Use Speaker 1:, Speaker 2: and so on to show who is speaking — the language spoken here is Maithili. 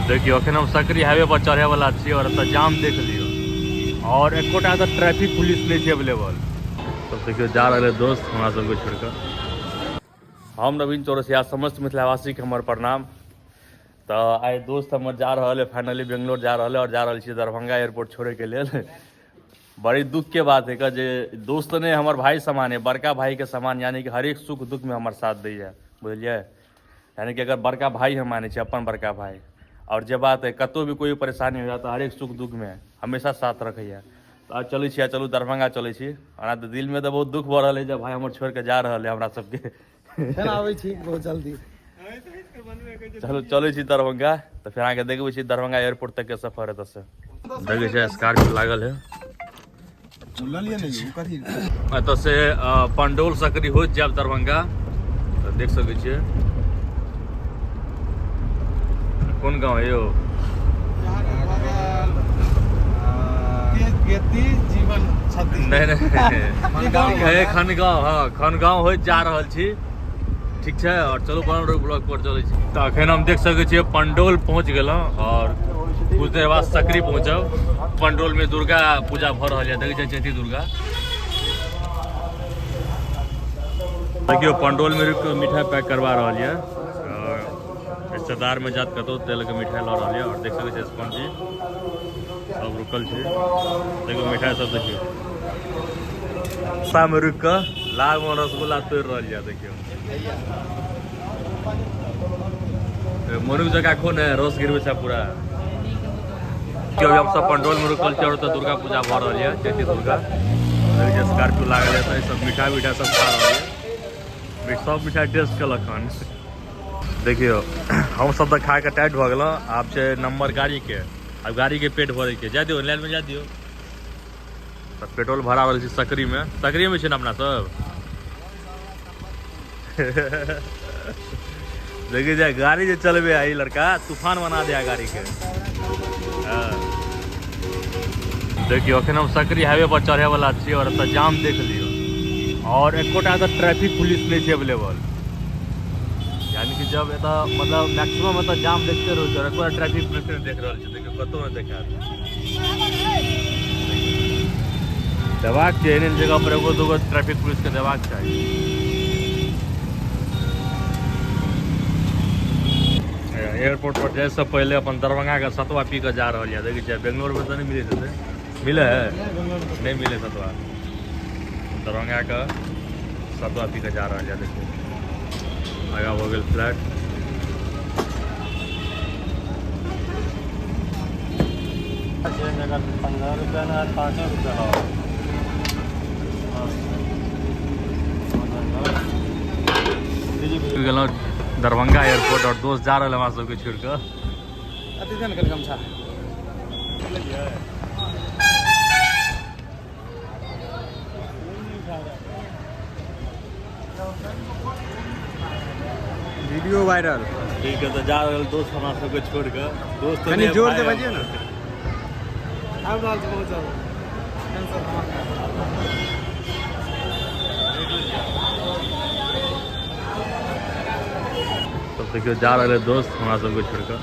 Speaker 1: देखियौ अखन हम सकरी हाईवे पर चढ़े वाला छी और एतऽ जाम देख लियौ और एकोटा तऽ ट्रैफिक पुलिस नहि छै अवेलेबल। तब देखियौ जा रहल है दोस्त हमरा सबके छोड़ि कऽ। हम नवीन चौरसिया, समस्त मिथिलावासीके हमर प्रणाम। तऽ आइ दोस्त हमर जा रहल है, फाइनली बेंगलोर जा रहल है और जा रहल छी दरभंगा एयरपोर्ट छोड़ैके लेल। बड़ी दुख के बात है जे दोस्त ने हमर भाई समान है, बड़का भाई के समान, यानी कि हरेक सुख दुख में हमर साथ दैया, बुझलियै? यानी कि अगर बड़का भाई हम मानै छी, अपन बड़का भाई। और जे बात है कतहु भी कोई परेशानी हो जाए तऽ हरेक सुख दुख में हमेशा साथ रखैया। तऽ आब चलै छी, चलू दरभंगा चलै छी। ओना तऽ दिल में तऽ बहुत दुख भऽ रहल है जे भाई हमर छोड़ि कऽ जा रहल है हमरा सबके।
Speaker 2: फेर आबै छी बहुत जल्दी।
Speaker 1: चलू चलै छी दरभंगा, तऽ फेर अहाँके देखबै छी दरभंगा एयरपोर्ट तक के सफर एतऽ से। देखै छियै स्कॉर्पियो लागल है। एतऽ से पंडौल सकरी होइत जायब दरभंगा। तऽ देख सकै छियै कोन गाँव है यौ? नहीं नहीं, खनगांव। हाँ खनगांव होइत जा रहल छी, ठीक छै। और चलू बनल रहू ब्लॉग पर, चलै छी। तऽ अखन हम देख सकै छियै पंडौल पहुँच गेलहुँ और कुछ देर बाद सकरी पहुँचब। पंडौल में दुर्गा पूजा भऽ रहल यऽ, देखै छियै चैती दुर्गा। देखियौ पंडौल में रुकि कऽ मिठाइ पैक करवा रहल यऽ। रिश्तेदार में जात कतौ तेल के मिठाइ लऽ रहल यऽ। और देख सकै छियै स्पंजी सब रुकल छै। देखियौ मिठाइ सब, देखियौ रास्ता में रुकि कऽ लाल मोहन रसगुल्ला तोड़ि रहल यऽ। देखियौ मोनू जगह कोन है, रस गिरबै छै पूरा। देखियौ हम सब पंडौल में रुकल छी और ओतऽ दुर्गा पूजा भऽ रहल यऽ, चैती दुर्गा। देखियौ स्कॉर्पियो लागल यऽ, तऽ सब मिठाइ विठाइ सब खा रहल यऽ, सब मिठाइ टेस्ट केलक हन। देखियौ हम सब तऽ खा कऽ टाइट भऽ गेलहुँ। आब छै नंबर गाड़ी के, आब गाड़ी के पेट भरै के। जा दियौ लाइन में, जा दियौ। तऽ पेट्रोल भरा रहल छी सकरी में। सकरी में छै ने अपना सब। देखिए जाए गाड़ी जे चलबे है ई लड़का तूफान बना दिया गाड़ी के। हाँ। देखियौ अखन हम सकरी हाईवे पर चढ़े वाला छी और एतऽ जाम देख लियौ और एकोटा तऽ ट्रैफिक पुलिस नहि छै अवेलेबल। यानी कि जब एतऽ मतलब मैक्सिमम एतऽ जाम देखते रहै छै और एकोटा ट्रैफिक पुलिस नहि देख रहल छै। देखियौ कतहु नहि देखायत। देबाक छै एहन जगह पर एगो दूगो ट्रैफिक पुलिस के देबाक चाही। एयरपोर्ट पर जाय से पहले अपन दरभंगा के सतुआ पी के जा रहल यऽ। देखै छियै बेंगलोर में तऽ नहि मिलैत हेतै, मिले है? नहीं मिले सतुआ। दरभंगा के सतुआ पी के जा रहल यऽ। देखियौ आगाँ भऽ गेल फ्लैट।
Speaker 2: 15 रुपया ना, 5 रुपया लाओ।
Speaker 1: गेलहुँ दरभंगा एयरपोर्ट और दोस्त जा रहल हमरा सबके छोड़ि कऽ।
Speaker 2: अति जन कनि गमछा। Video viral.
Speaker 1: ठीक है, तो जा रहल दोस्त हमरा सबके छोड़ कऽ। दोस्त
Speaker 2: कनि
Speaker 1: नहि
Speaker 2: जोर से
Speaker 1: भाई
Speaker 2: बजियौ ने। आब रहल छी बहुत ज्यादा। टेंशन धमाका।
Speaker 1: तब देखियौ जा रहल है दोस्त हमरा सबके छोड़ कऽ।